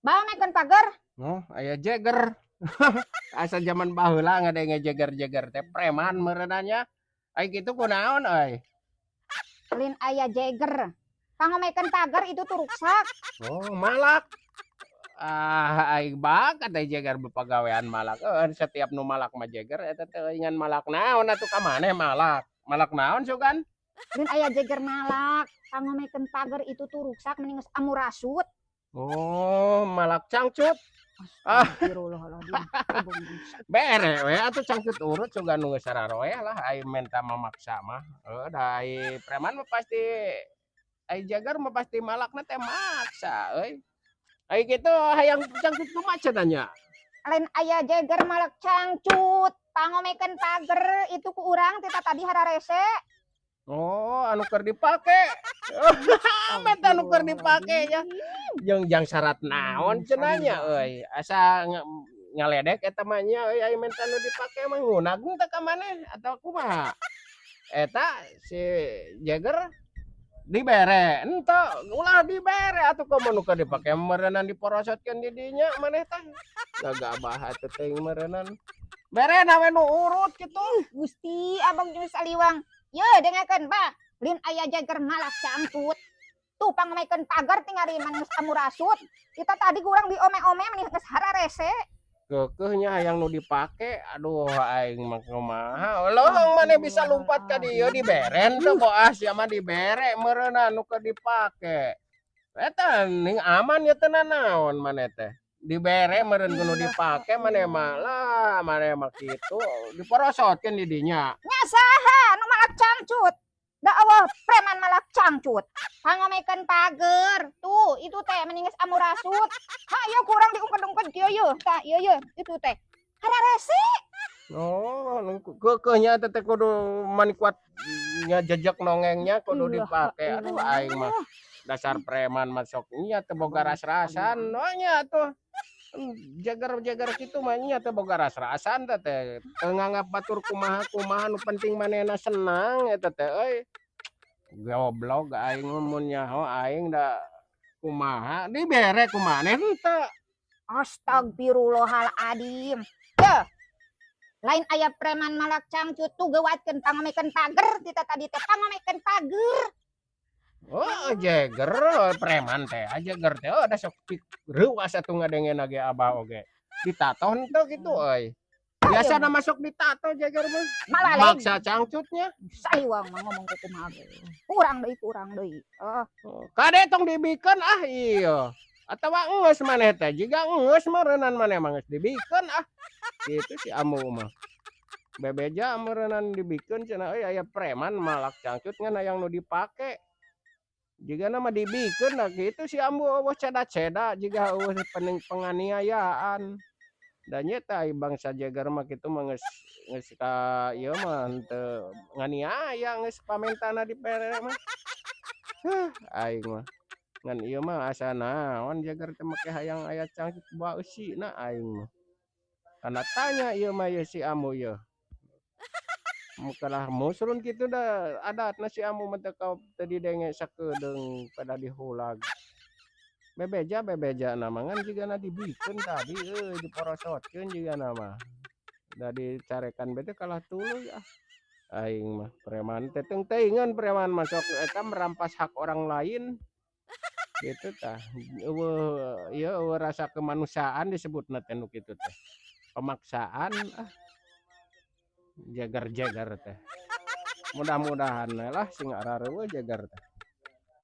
Bawa mekeun pagar. Oh, aya jeger. Asa zaman baheula ngadenge jeger-jeger teh preman meureunna nya. Ai kitu kunaon euy? Lain aya jeger. Pangomekeun pagar itu tuh ruksak. Oh, malak. Ah, aing bakat ai jeger bepagawean malak. Heuh, setiap nu malak mah jeger eta teh ngan malak naon atuh ka maneh malak? Malak naon sugan? Lain aya jeger malak. Pangomekeun pagar itu tuh ruksak mending geus amurasut. Oh, malak cangcut. Ah. Astagfirullahaladzim. Bere we atuh cangcut urut sugan nu geus sararoeh lah ai menta mamaksa mah. Heuh, da ai preman mah pasti ai jagar mah pasti malakna teh maksa euy. Ai kitu hayang cangcut kumaha cenah nya? Lain aya jeger malak cangcut. Pangomekeun pagar itu ku urang teh tadi hararese. Oh, anu keur dipake. Menta anu keur dipake nya. Jeung jang syarat naon cenah nya euy. Asa ngaledek eta mah nya euy, ai menta nu dipake mah ngunag teh ka maneh atawa kumaha? Eta si Jeger dibere henteu, ulah dibere atuh, komo nu keur dipake meureunnan diporosotkeun di dinya maneh teh. Gagabah atuh teuing meureunnan. Berena we nu urut kitu. Gusti Abang jeung Saliwang. Ye, dengekeun, Bah. Lain aya jeger malak cangcut. Tuh pangomekeun pagar tingali mah geus amurasut. Kita tadi kurang diome-ome meni geus hararese. Keukeuh nya hayang nu dipake, aduh, aing mah kumaha. Leuheung maneh bisa lumpat ka dieu, dibere teu boah sia mah, dibere meureunna nu keur dipake. Eta ning aman ya teu nanaon maneh teh. Dibere meureun ku nu dipake maneh mah lah, maneh mah kitu diporosotkeun di dinya. Nya saha nu malak cangcut? Da euweuh preman malak cangcut. Pangomekeun pager. Tuh, itu teh mending geus amurasut. Ha, ieu kurang diungked-ungked kieu yeuh. Tah, ieu yeuh, itu teh. Hararese. Oh, nu keukeuh nya eta teh kudu mani kuat nya jejek nongengnya kudu dipake. Aduh, aing mah dasar preman mah sok nya teu boga ras-rasan. Oh, nya atuh. Jagar-jagar kitu mah nya teu boga ras-rasan teh teh. Teu nganggap batur kumaha-kumaha, nu penting manehna senang eta teh euy. Goblok aing mah mun nyaho aing da kumaha, dibere ku maneh henteu. Astagfirullahaladzim. Yeuh. Lain aya preman malak cangcut, tuh gewatkeun pangomekeun pager tita tadi teh pangomekeun pager. Oh, jeger preman teh, jeger teh oh da sok reuas atuh ngadengena ge abah oge. Ditato henteu kitu euy. Biasana masuk ditato jeger mah. Malaleng. Maksa cangcutnya. Saliwang mah ngomong ku kumaha ge. Kurang deui, kurang deui. Oh. Oh, kade tong dibikeun ah ieu. Atawa geus maneh teh jiga geus meureunnan maneh mah geus dibikeun ah. Kitu si Ambu mah. Bebeja meureunnan dibikeun cenah euy, aya preman malak cangcut ngan hayang nu dipake. Jigana mah dibikeun nah kitu si Ambu, euweuh ceda-ceda jiga euweuh penganiayaan. Da nya teh ai bangsa jeger mah kitu mah geus geus ka ieu mah henteu nganiaya, geus pamentana dibere mah. Huh, aing mah. Ngan ieu mah asa naon jeger teh make hayang aya cangcut bawa eusina aing mah. Tanda tanya ieu mah ieu si Ambu ieu. Mukalah musrun kitu da adatna si Ambu mah teu teu didenge sakedeung pada dihulag. Bebeja bebeja na mah ngan jigana dibikeun tadi euy, diporosotkeun jigana mah. Da dicarekan bae teh kalah tuluy ah. Aing mah preman teh teung teuingeun preman mah sok eta merampas hak orang lain. Gitu tah, euweuh ieu, euweuh rasa kemanusiaan disebutna teh nu kitu teh. Pemaksaan ah. Jeger-jeger teh. Mudah-mudahan we lah sing arareuweuh jeger teh.